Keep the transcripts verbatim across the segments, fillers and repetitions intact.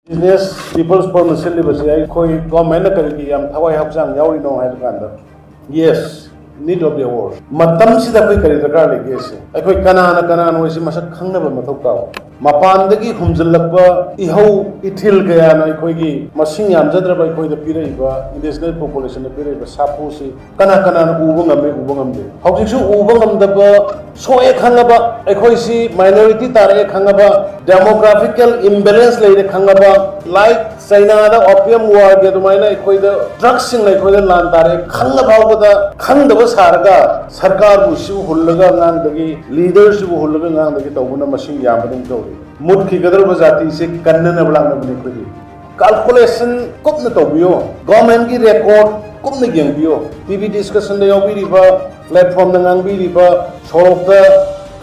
Business People's Forum ꯁꯤꯜꯂꯤꯕꯁꯤ ꯑꯩꯈꯣꯏ ꯒꯣꯔꯃꯦꯟꯅ ꯀꯔꯤꯒꯤ ꯌꯥꯝ ꯊꯋꯥꯏ ꯍꯛꯆꯥꯡ ꯌꯥꯎꯔꯤꯅꯣ ꯍꯥꯏꯕ ꯀꯥꯟꯗ, yes, need of the hour, ꯃꯇꯝꯁꯤꯗ ꯑꯩꯈꯣꯏ ꯀꯔꯤ ꯗꯔꯀꯥꯔ ꯂꯩꯒꯦ ꯁꯤ ꯑꯩꯈꯣꯏ ꯀꯅꯥꯅ ꯀꯅꯥꯅꯣ ꯍꯥꯏꯁꯤ ꯃꯁꯛ ꯈꯪꯅꯕ ꯃꯊꯧ ꯇꯥꯕ꯫ ꯃꯄꯥꯟꯗꯒꯤ ꯍꯨꯝꯖꯤꯜꯂꯛꯄ ꯏꯍꯧ ꯏꯊꯤꯜ ꯀꯌꯥꯅ ꯑꯩꯈꯣꯏꯒꯤ ꯃꯁꯤꯡ ꯌꯥꯝꯖꯗ꯭ꯔꯕ ꯑꯩꯈꯣꯏꯗ ꯄꯤꯔꯛꯏꯕ, ꯏꯟꯗꯤꯖꯤꯅꯁ ꯄꯣꯄꯨꯂꯦꯁꯟꯗ ꯄꯤꯔꯛꯏꯕ ꯁꯥꯐꯨꯁꯤ ꯀꯅꯥ ꯀꯅꯥꯅ ꯎꯕ ꯉꯝꯃꯤ, ꯎꯕ ꯉꯝꯗꯦ? ꯍꯧꯖꯤꯛꯁꯨ ꯎꯕ ꯉꯝꯗꯕ, ꯁꯣꯛꯑꯦ ꯈꯪꯉꯕ, ꯑꯩꯈꯣꯏꯁꯤ ꯃꯥꯏꯅꯣꯔꯤꯇꯤ ꯇꯥꯔꯛꯑꯦ ꯈꯪꯉꯕ, ꯗꯦꯃꯣꯒ꯭ꯔꯥꯐꯤꯀꯦꯜ ꯏꯝꯕꯦꯂꯦꯟꯁ ꯂꯩꯔꯦ ꯈꯪꯉꯕ, ꯂꯥꯏꯛ ꯆꯩꯅꯥꯗ ꯑꯣꯄꯤꯌꯝ ꯋꯥꯔꯒꯤ ꯑꯗꯨꯃꯥꯏꯅ ꯑꯩꯈꯣꯏꯗ ꯗ꯭ꯔꯒꯁꯤꯡꯅ ꯑꯩꯈꯣꯏꯗ ꯂꯥꯟ ꯇꯥꯔꯦ ꯈꯪꯉ ꯐꯥꯎꯕꯗ ꯈꯪꯗꯕ ꯁꯥꯔꯒ ꯁꯔꯀꯥꯔꯕꯨ ꯁꯤꯕꯨ ꯍꯨꯜꯂꯒ ꯑꯉꯥꯡꯗꯒꯤ, ꯂꯤꯗꯔꯁꯤꯕꯨ ꯍꯨꯜꯂꯒ ꯑꯉꯥꯡꯗꯒꯤ ꯇꯧꯕꯅ ꯃꯁꯤꯡ ꯌꯥꯝꯕꯗꯧꯅ ꯇꯧꯔꯤ꯫ ꯃꯨꯠꯈꯤꯒꯗꯧꯔꯕ ꯖꯥꯇꯤꯁꯦ ꯀꯟꯅꯅꯕ ꯂꯥꯛꯅꯕꯅꯤ ꯑꯩꯈꯣꯏꯗꯤ꯫ ꯀꯥꯜꯀꯨꯂꯦꯁꯟ ꯀꯨꯞꯅ ꯇꯧꯕꯤꯌꯣ, ꯒꯣꯔꯃꯦꯟꯒꯤ ꯔꯦꯀꯣꯔꯗ ꯀꯨꯞꯅ ꯌꯦꯡꯕꯤꯌꯣ꯫ ꯇꯤ ꯚꯤ ꯗꯤꯁꯀꯁꯟꯗ ꯌꯥꯎꯕꯤꯔꯤꯕ, ꯄ꯭ꯂꯦꯠꯐꯣꯝꯗ ꯉꯥꯡꯕꯤꯔꯤꯕ, ꯁꯣꯔꯣꯛꯇ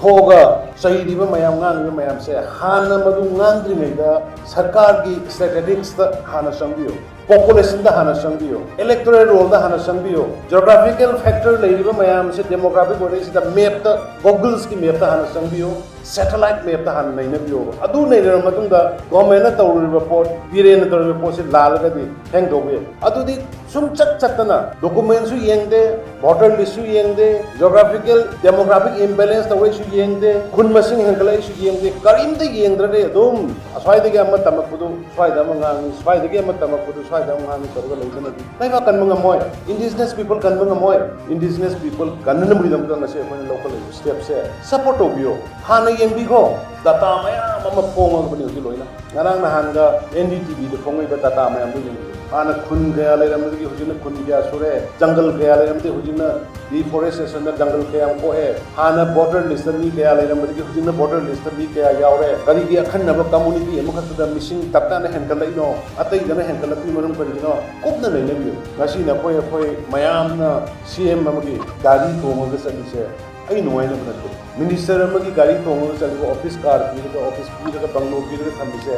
ꯊꯣꯛꯑꯒ ꯆꯩꯔꯤꯕ ꯃꯌꯥꯝ, ꯉꯥꯡꯂꯤꯕ ꯃꯌꯥꯝꯁꯦ ꯍꯥꯟꯅ ꯃꯗꯨ ꯉꯥꯡꯗ꯭ꯔꯤꯉꯩꯗ ꯁꯔꯀꯥꯔꯒꯤ ꯁ꯭ꯇꯦꯇꯤꯁꯇꯤꯛꯁꯇ ꯍꯥꯟꯅ ꯆꯪꯕꯤꯌꯨ, ꯄꯣꯄꯨꯂꯦꯁꯟꯗ ꯍꯥꯟꯅ ꯆꯪꯕꯤꯌꯨ, ꯏꯂꯦꯛꯇꯣꯔꯦꯜ ꯔꯣꯜꯗ ꯍꯥꯟꯅ ꯆꯪꯕꯤꯌꯨ, ꯖꯤꯑꯣꯒ꯭ꯔꯥꯐꯤꯀꯦꯜ ꯐꯦꯛꯇꯔ ꯂꯩꯔꯤꯕ ꯃꯌꯥꯝꯁꯦ ꯗꯦꯃꯣꯒ꯭ꯔꯥꯐꯤꯛ ꯑꯣꯏꯔꯛꯏꯁꯤꯗ ꯃꯦꯞꯇ, ꯒꯨꯒꯜꯁꯀꯤ ꯃꯦꯞꯇ ꯍꯥꯟꯅ ꯆꯪꯕꯤꯌꯨ, ꯁꯦꯇꯦꯂꯥꯏꯠ ꯃꯦꯞꯇ ꯍꯥꯟꯅ ꯅꯩꯅꯕꯤꯌꯣꯕ꯫ ꯑꯗꯨ ꯅꯩꯅꯔꯕ ꯃꯇꯨꯡꯗ ꯒꯣꯔꯃꯦꯟꯅ ꯇꯧꯔꯤꯕ ꯄꯣꯠ, ꯕꯤꯔꯦꯟꯅ ꯇꯧꯔꯤꯕ ꯄꯣꯠꯁꯤ ꯂꯥꯜꯂꯒꯗꯤ ꯍꯦꯡꯗꯧꯕ ꯌꯥꯏ꯫ ꯑꯗꯨꯗꯤ ꯁꯨꯝ ꯆꯠ ꯆꯠꯇꯅ, ꯗꯣꯀꯨꯃꯦꯟꯁꯨ ꯌꯦꯡꯗꯦ, ꯚꯣꯇꯔ ꯂꯤꯁꯁꯨ ꯌꯦꯡꯗꯦ, ꯖꯤꯑꯣꯒ꯭ꯔꯥꯐꯤꯀꯦꯜ ꯗꯦꯃꯣꯒ꯭ꯔꯥꯐꯤꯛ ꯏꯝꯕꯦꯂꯦꯟꯁ ꯇꯧꯔꯛꯏꯁꯨ ꯌꯦꯡꯗꯦ, ꯈꯨꯟ ꯃꯁꯤꯡ ꯍꯦꯟꯒꯠꯂꯛꯏꯁꯨ ꯌꯦꯡꯗꯦ, ꯀꯔꯤꯝꯇ ꯌꯦꯡꯗ꯭ꯔꯒꯗꯤ ꯑꯗꯨꯝ ꯑꯁ꯭ꯋꯥꯏꯗꯒꯤ ꯑꯃ ꯇꯝꯃꯛꯄꯗꯨ ꯁ꯭ꯋꯥꯏꯗ ꯑꯃ ꯉꯥꯡꯉꯤ, ꯁ꯭ꯋꯥꯏꯗꯒꯤ ꯑꯃ ꯇꯝꯃꯛꯄꯗꯨ ꯁ꯭ꯋꯥꯏꯗ ꯑꯃ ꯉꯥꯡꯉꯤ ꯇꯧꯔꯒ ꯂꯩꯕꯅꯗꯤ ꯂꯩꯕꯥꯛ ꯀꯟꯕ ꯉꯝꯃꯣꯏ꯫ ꯏꯟꯗꯤꯖꯤꯅꯁ ꯄꯤꯄꯜ ꯀꯟꯕ ꯉꯝꯃꯣꯏ꯫ ꯏꯟꯗꯤꯖꯤꯅꯁ ꯄꯤꯄꯜ ꯀꯟꯅꯅꯕꯒꯤꯗꯃꯛꯇ ꯉꯁꯤ ꯑꯩꯈꯣꯏꯅ ꯂꯧꯈꯠꯂꯛꯏꯕ ꯁ꯭ꯇꯦꯞꯁꯦ ꯁꯞꯄꯣꯔꯠ ꯇꯧꯕꯤꯌꯣ꯫ ꯍꯥꯟꯅ ꯌꯦꯡꯕꯤꯈꯣ, ꯗꯇꯥ ꯃꯌꯥꯝ ꯑꯃ ꯐꯣꯡꯉꯕꯅꯤ ꯍꯧꯖꯤꯛ ꯂꯣꯏꯅ꯫ ꯉꯔꯥꯡ ꯅꯍꯥꯟꯗ ꯑꯦꯟ ꯗꯤ ꯇꯤ ꯚꯤꯗ ꯐꯣꯡꯉꯛꯏꯕ ꯗꯇꯥ ꯃꯌꯥꯝꯗꯨ ꯌꯦꯡꯕꯤꯌꯨ꯫ ꯍꯥꯟꯅ ꯈꯨꯟ ꯀꯌꯥ ꯂꯩꯔꯝꯕꯗꯒꯤ ꯍꯧꯖꯤꯛꯅ ꯈꯨꯟ ꯀꯌꯥ ꯁꯨꯔꯦ, ꯖꯪꯒꯜ ꯀꯌꯥ ꯂꯩꯔꯝꯕꯗꯒꯤ ꯍꯧꯖꯤꯛꯅ ꯗꯤꯐꯣꯔꯦꯁꯇꯦꯁꯟꯗ ꯖꯪꯒꯜ ꯀꯌꯥꯝ ꯀꯣꯛꯑꯦ, ꯍꯥꯟꯅ ꯚꯣꯇꯔ ꯂꯤꯁꯇ ꯃꯤ ꯀꯌꯥ ꯂꯩꯔꯝꯕꯗꯒꯤ ꯍꯧꯖꯤꯛꯅ ꯚꯣꯇꯔ ꯂꯤꯁꯇ ꯃꯤ ꯀꯌꯥ ꯌꯥꯎꯔꯦ, ꯀꯔꯤꯒꯤ ꯑꯈꯟꯅꯕ ꯀꯝꯃꯨꯅꯤꯇꯤ ꯑꯃꯈꯛꯇꯗ ꯃꯤꯁꯤꯡ ꯇꯞ ꯇꯥꯅ ꯍꯦꯟꯒꯠꯂꯛꯏꯅꯣ, ꯑꯇꯩꯗꯅ ꯍꯦꯟꯒꯠꯂꯛꯄꯒꯤ ꯃꯔꯝ ꯀꯔꯤꯒꯤꯅꯣ ꯀꯨꯞꯅ ꯅꯩꯅꯕꯤꯌꯨ꯫ ꯉꯁꯤ ꯅꯈꯣꯏ ꯑꯩꯈꯣꯏ ꯃꯌꯥꯝꯅ ꯁꯤ ꯑꯦꯝ ꯑꯃꯒꯤ ꯒꯥꯔꯤ ꯇꯣꯡꯉꯒ ꯆꯠꯂꯤꯁꯦ ꯑꯩ ꯅꯨꯡꯉꯥꯏꯅꯕ ꯅꯠꯇꯦ꯫ ꯃꯤꯅꯤꯁꯇꯔ ꯑꯃꯒꯤ ꯒꯥꯔꯤ ꯇꯣꯡꯉꯒ ꯆꯠꯂꯤꯕ, ꯑꯣꯐꯤꯁ ꯀꯥꯔ ꯄꯤꯔꯒ, ꯑꯣꯐꯤꯁ ꯄꯤꯔꯒ, ꯕꯪꯒꯂꯣ ꯄꯤꯔꯒ ꯊꯝꯃꯤꯁꯦ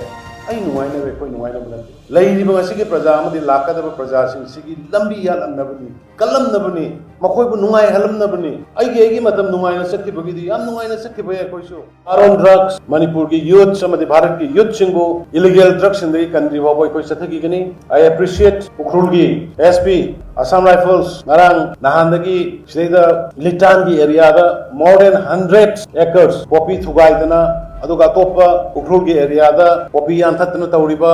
ꯑꯩ ꯅꯨꯡꯉꯥꯏꯅꯕ, ꯑꯩꯈꯣꯏ ꯅꯨꯡꯉꯥꯏꯅꯕ ꯅꯠꯇꯦ꯫ ꯂꯩꯔꯤꯕ ꯉꯁꯤꯒꯤ ꯄ꯭ꯔꯖꯥ ꯑꯃꯗꯤ ꯂꯥꯛꯀꯗꯕ ꯄ꯭ꯔꯖꯥꯁꯤꯡꯁꯤꯒꯤ ꯂꯝꯕꯤ ꯌꯥꯠꯂꯝꯅꯕꯅꯤ, ꯀꯜꯂꯝꯅꯕꯅꯤ, ꯃꯈꯣꯏꯕꯨ ꯅꯨꯡꯉꯥꯏꯍꯜꯂꯝꯅꯕꯅꯤ꯫ ꯑꯩꯒꯤ, ꯑꯩꯒꯤ ꯃꯇꯝ ꯅꯨꯡꯉꯥꯏꯅ ꯆꯠꯈꯤꯕꯒꯤꯗꯤ ꯌꯥꯝ ꯅꯨꯡꯉꯥꯏꯅ ꯆꯠꯈꯤꯕ ꯌꯥꯏ ꯑꯩꯈꯣꯏꯁꯨ꯫ War on drugs, ꯃꯅꯤꯄꯨꯔꯒꯤ youths ꯑꯃꯗꯤ ꯚꯥꯔꯠꯀꯤ youthꯁꯤꯡꯕꯨ illegal drugsꯁꯤꯡꯗꯒꯤ ꯀꯟꯗ꯭ꯔꯤ ꯐꯥꯎꯕ ꯑꯩꯈꯣꯏ ꯆꯠꯊꯈꯤꯒꯅꯤ꯫ I appreciate ꯎꯈ꯭ꯔꯨꯜꯒꯤ S P, Assam Rifles, ꯉꯔꯥꯡ ꯅꯍꯥꯟꯗꯒꯤ ꯁꯤꯗꯩꯗ ꯂꯤꯇꯥꯟꯒꯤ areaꯗ more than hundred acres poppy ꯊꯨꯒꯥꯏꯗꯅ, ꯑꯗꯨꯒ ꯑꯇꯣꯞꯄ ꯎꯈ꯭ꯔꯨꯜꯒꯤ areaꯗ poppy ꯌꯥꯟꯊꯠꯇꯅ ꯇꯧꯔꯤꯕ,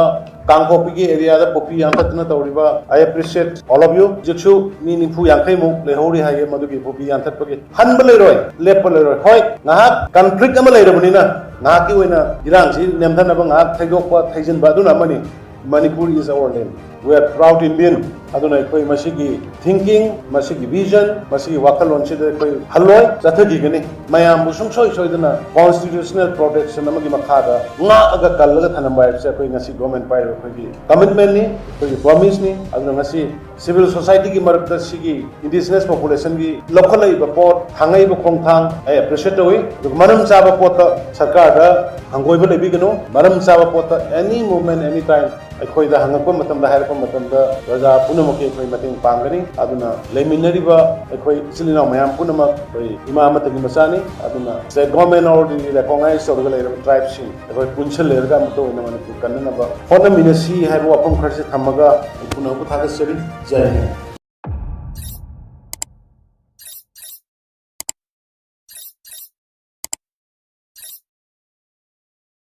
ꯀꯥꯡꯄꯣꯛꯄꯤꯒꯤ areaꯗ poppy ꯌꯥꯟꯊꯠꯇꯅ ꯇꯧꯔꯤꯕ, I appreciate all of you꯫ ꯍꯧꯖꯤꯛꯁꯨ ꯃꯤ ꯅꯤꯐꯨ ꯌꯥꯡꯈꯩꯃꯨꯛ ꯂꯩꯍꯧꯔꯤ ꯍꯥꯏꯌꯦ ꯃꯗꯨꯒꯤ poppy ꯌꯥꯟꯊꯠꯄꯒꯤ꯫ ꯍꯟꯕ ꯂꯩꯔꯣꯏ, ꯂꯦꯞꯄ ꯂꯩꯔꯣꯏ꯫ ꯍꯣꯏ, ꯉꯥꯏꯍꯥꯛ conflict ꯑꯃ ꯂꯩꯔꯕꯅꯤꯅ ꯉꯥꯏꯍꯥꯛꯀꯤ ꯑꯣꯏꯅ ꯏꯔꯥꯡꯁꯤ ꯅꯦꯝꯊꯅꯕ ꯉꯥꯏꯍꯥꯛ ꯊꯩꯗꯣꯛꯄ ꯊꯩꯖꯤꯟꯕ ꯑꯗꯨꯅ ꯑꯃꯅꯤ꯫ Manipur is our land, we are proud Indian꯫ ꯑꯗꯨꯅ ꯑꯩꯈꯣꯏ ꯃꯁꯤꯒꯤ thinking, ꯃꯁꯤꯒꯤ vision, ꯃꯁꯤꯒꯤ ꯋꯥꯈꯜꯂꯣꯟꯁꯤꯗ ꯑꯩꯈꯣꯏ ꯍꯜꯂꯣꯏ, ꯆꯠꯊꯈꯤꯒꯅꯤ꯫ ꯃꯌꯥꯝꯕꯨ ꯁꯨꯡꯁꯣꯏ ꯁꯣꯏꯗꯅ constitutional protection ꯑꯃꯒꯤ ꯃꯈꯥꯗ ꯉꯥꯛꯑꯒ ꯀꯜꯂꯒ ꯊꯝꯕ ꯍꯥꯏꯕꯁꯦ ꯑꯩꯈꯣꯏ ꯉꯁꯤ government ꯄꯥꯏꯔꯤꯕ ꯑꯩꯈꯣꯏꯒꯤ commitmentꯅꯤ, ꯑꯩꯈꯣꯏꯒꯤ promiseꯅꯤ꯫ ꯑꯗꯨꯅ ꯉꯁꯤ civil societyꯒꯤ ꯃꯔꯛꯇ ꯁꯤꯒꯤ indigenous populationꯒꯤ ꯂꯧꯈꯠꯂꯛꯏꯕ ꯄꯣꯠ, ꯊꯥꯡꯉꯛꯏꯕ ꯈꯣꯡꯊꯥꯡ ꯑꯩ appreciate ꯇꯧꯏ꯫ ꯑꯗꯨꯒ ꯃꯔꯝ ꯆꯥꯕ ꯄꯣꯠꯇ ꯁꯔꯀꯥꯔꯗ ꯍꯪꯒꯣꯏꯕ ꯂꯩꯕꯤꯒꯅꯨ꯫ ꯃꯔꯝ ꯆꯥꯕ ꯄꯣꯠꯇ any movement, any time ꯑꯩꯈꯣꯏꯗ ꯍꯪꯉꯛꯄ ꯃꯇꯝꯗ, ꯍꯥꯏꯔꯛꯄ ꯃꯇꯝꯗ ꯄ꯭ꯔꯖꯥ ꯄꯨꯝꯅꯃꯛꯀꯤ ꯑꯩꯈꯣꯏ ꯃꯇꯦꯡ ꯄꯥꯡꯒꯅꯤ꯫ ꯑꯗꯨꯅ ꯂꯩꯃꯤꯟꯅꯔꯤꯕ ꯑꯩꯈꯣꯏ ꯏꯆꯤꯜ ꯏꯅꯥꯎ ꯃꯌꯥꯝ ꯄꯨꯝꯅꯃꯛ ꯑꯩꯈꯣꯏ ꯏꯃꯥ ꯑꯃꯠꯇꯒꯤ ꯃꯆꯥꯅꯤ꯫ ꯑꯗꯨꯅ state government already recognize ꯇꯧꯔꯒ ꯂꯩꯔꯕ tribeꯁꯤꯡ ꯑꯩꯈꯣꯏ ꯄꯨꯟꯁꯤꯜꯂꯦꯔꯒ ꯑꯃꯠꯇ ꯑꯣꯏꯅ ꯃꯅꯤꯄꯨꯔ ꯀꯟꯅꯅꯕ ꯍꯣꯠꯅꯃꯤꯟꯅꯁꯤ ꯍꯥꯏꯕ ꯋꯥꯐꯝ ꯈꯔꯁꯦ ꯊꯝꯃꯒ ꯑꯩ ꯄꯨꯝꯅꯃꯛꯄꯨ ꯊꯥꯒꯠꯆꯔꯤ꯫ ꯖꯥꯏ ꯍꯤꯟꯗ꯫